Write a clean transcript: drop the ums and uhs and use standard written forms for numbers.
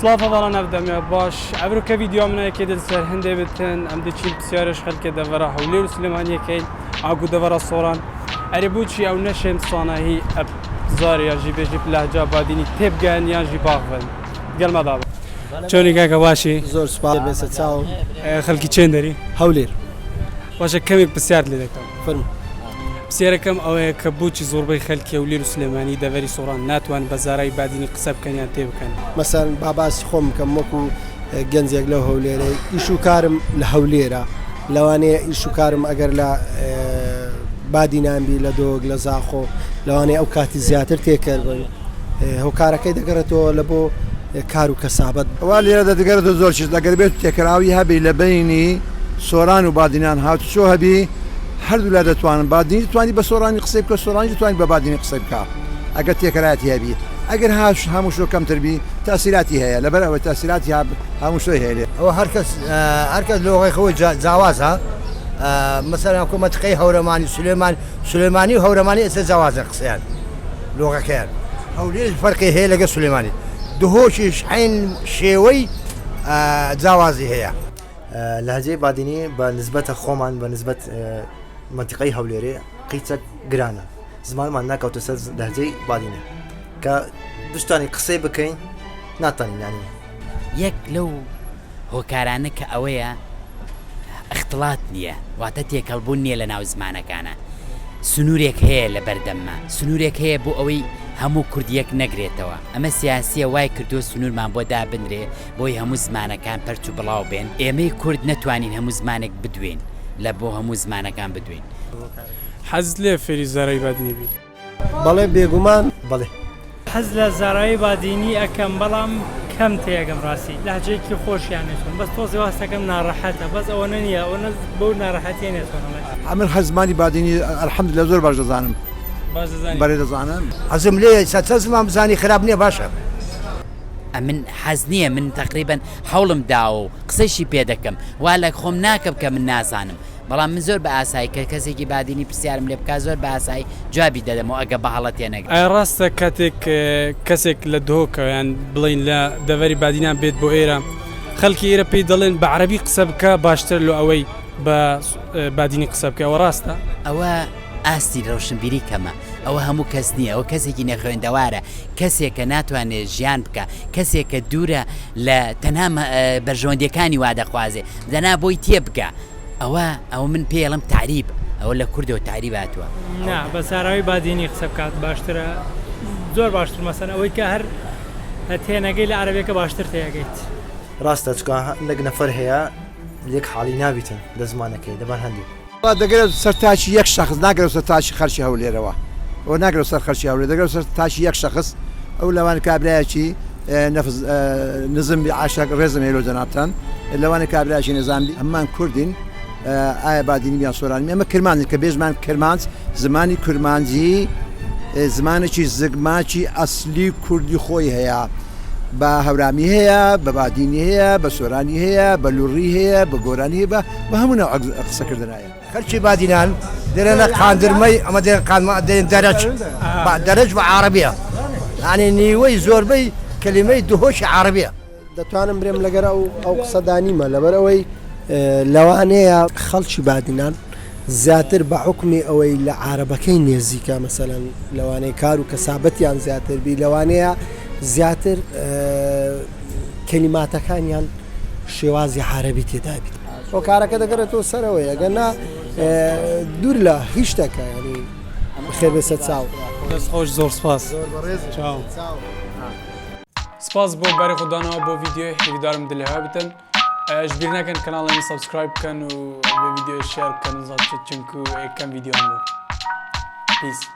سڵاف هەڤاڵان ئەڤ دەمێ باش ئەڤرۆکە ڤیدیۆ منە یەکێ دل سەر هندێ بتن ئەم دچین پسیارش خەلکێ دەڤەرا هەولێر و سلێمانیە کەین ئاگو دەڤەرا سۆران ئەرێ بۆچی ئەو نەشێن ساناهی ئەب زار یان ژی بێژی لەهجا بادینی تێبگەن یان ژی باخڤن گەل مەدا بن. چۆنی کاکە باشی؟ زۆر سوپاس بێسە چاوم. خەلکی چێن دەری؟ هەولێر. باشە کەمێک پرسیارت لێ دەکەم. فەرموو. پرسیارەکەم ئەوەیە کە بۆچی زۆربەی خەلکی هەولێر و سلێمانی دەڤەری سۆران ناتوانن بە زارای بادینی قسە بکەن یان تێبکەن؟ مەسەلەن با باسی خۆم بکەم وەکو گەنجێک لەو هەولێرەی ئیش و کارم لە هەولێرە لەوانەیە ئیش و کارم ئەگەر لە بادینان بی لە دۆک لە زاخۆ لەوانەیە ئەو کاتی زیاتر تێکەر بن هۆکارەکەی دەگەڕێتەوە لە بۆ کار و کەسابەت. ئەوا لێرەدا دەگەرێتەوە زۆر چیز ئەگەر بێت تێکەراوی هەبی لە بەینی سۆران و بادینان هاتوچۆ هەبی هەردوولا دەتوانن بادینی دەتوانی بە سۆرانی قسەی بکە سۆرانی دەتوانی بە بادینی قسەی بکە ئەگەر تێکەرایەتی هەبی ئەگەر هاش هەمووشۆ کەمتر بی تاسیراتی هەیە لەبەر ئەوەی تاسیراتی هەمووشۆی هەیە لێ. ئەوە هەرکەس هەرکەس لۆغەی خۆی جاوازە مەسەلەن وەکو مەنتقەی هەورەمانی سولێمان سولێمانی و هەورەمانی ئێستا جیاوازە قسەیان لۆغەکەیان هەولێریش فەرقی هەیە لەگەڵ سولێمانی دهۆکیش عەین شێوەی جیاوازی هەیە. لەهجەی بادینی بە نسبەتە خۆمان بە نسبەت مەنتیقەی هەولێرێ قیچەک گرانە زمانمان ناکەوتە سەر لەهجەی بادینی کە بشتانی قسەی بکەین ناتانین یانی. یەک لەو هۆکارانە کە ئەوەیە اختڵات نییە واتە تێکەڵبوون نییە لە ناو زمانەکانە سنوورێک هەیە لە بەردەمما سنوورێک هەیە بۆ ئەوەی هەموو کورد یەک نەگرێتەوە ئەمە سیاسیە وای کردووە سنوورمان بۆ دابنرێ بۆی هەموو زمانەکان پەرچ و بڵاو بێن ئێمەی کورد نەتوانین هەموو زمانێک بدوێین لە بۆ هەموو زمانەکان بدوێین. حەزت لێیە فێری زارای بادینی بی؟ بەڵێ بێگومان. بەڵێ. حەز لە زاراوەی بادینی ئەکەم بەڵام کەم تێئەگەم ڕاستی لەهجەیەکی خۆشیان چۆن بەس تۆزێ واستەکەم ناڕەحەتە بەس ئەوەنە نیە ئەوەنە بەو ناڕەحەتیە نیە چۆن ئەڵێ. ئەمن هەر زمانی بادینی الحمدللە زۆر باش دەزانم. باش دەزانی؟ بەرێ دەزانم. حەزم لێیە ئیستا چەند زمان بزانی خراپ نیە باشە. ئەمن حەز نیە من تەقریبەن حەوڵم داوە و قسەیشی پێ دەکەم وا لە خۆم ناکەم کە من نازانم بەڵام من زۆر بە ئاسایی کە کەسێکی بادینی پرسیارم لێ بکا زۆر بە ئاسایی جوابی دەدەمەوە ئەگە بە هەڵە تێنەگەم. ئایا ڕاستە کاتێک کەسێک لە دهۆکەوە یان بڵێین لە دەڤەری بادینان بێت بۆ ئێرە خەڵکی ئێرە پێی دەڵێن بە عەرەبی قسە بکە باشترە لۆ ئەوەی بە بادینی قسە بکە ئەوە ڕاستە؟ ئەوە ئاستی ڕۆشنبیری کەمە ئەوە هەموو کەس نییە ئەوە کەسێکی نەخوێندەوارە کەسێکە ناتوانێت ژیان بکە کەسێکە دوورە لە تەنها بەرژەوەندیەکانی وا دەخوازێ دەنا بۆی تێبگا ئەوە ئەوە من پێی ئەڵێم تەعریب ئەوە لە کوردەوە تەعریب هاتووە. نا بە زاراوەی بادینی قسە بکات باشترە زۆر باشتر مەسەن ئەوەی کە هەر تێنەگەی لە عەرەبیەکە باشتر تێئەگەیت. ڕاستە چونکە هەندێک نەفەر هەیە لێک حاڵی نابیتن لە زمانەکەی لەبەر هەندێک. دەگەرێت سەر تاکی یەک شەخس ناگەرێت سەر تاکی خەرکی هەولێرەوە و ناگەرێت سەر خەرکی هەولێر دەگەرێت سەر تاکی یەک شەخس ئەو لەوان کابرایەکی نەفس نزم بی عاشق ڕێزم هەیە لۆ جەنابتان لەوانە کابرایەکی نزام بی هەمان کوردین ئایا بادینی یان سۆرانی ئێمە کرمانجین کە بێژمان کرمانج زمانی کرمانجی زمانێکی زگماکی ئەسلی کوردی خۆی هەیە بە هەورامی هەیە بە بادینی هەیە بە سۆرانی هەیە بە لوڕی هەیە بە گۆرانی هەیە بە بە هەموو ناو قسەکردن هەیە. خەلکی بادینان دەرێنە قاندرمەی ئەمە دێن قاندمە دێن دەرەج با دەرەج بە عربیە یعنی نیوەی زۆربەی کەلیمەی دهۆکی عربیە. دەتوانم برێم لەگەر ئەو ئەو قسەدا نیمە لەبەر ئەوەی لەوانەیە خەڵکی بادینان زیاتر بە حوکمی ئەوەی لە عارەبەکەی نێزیکە مەسەلەن لەوانەیە کار و کەسابەتیان زیاتر بی لەوانەیە زیاتر کەلیماتەکانیان شێوازی عارەبی تێدا بیت هۆکارەکە دەگەڕێتەوە سەرەوەی ئەگەر نا دوور لە هیچ شتێکە ینی خێر بێسە چاو. دەست خۆش زۆر سپاس. چاو. سپاس بۆ بەری خۆدانەوە بۆ ڤیدیۆی هیویدارم دلێ بتن ئەش بیر نەکەن کەناڵی subscribe بکەن و ڤیدیۆ share بکەن زۆر چونکو یەکەم ڤیدیۆم بوو. پیس.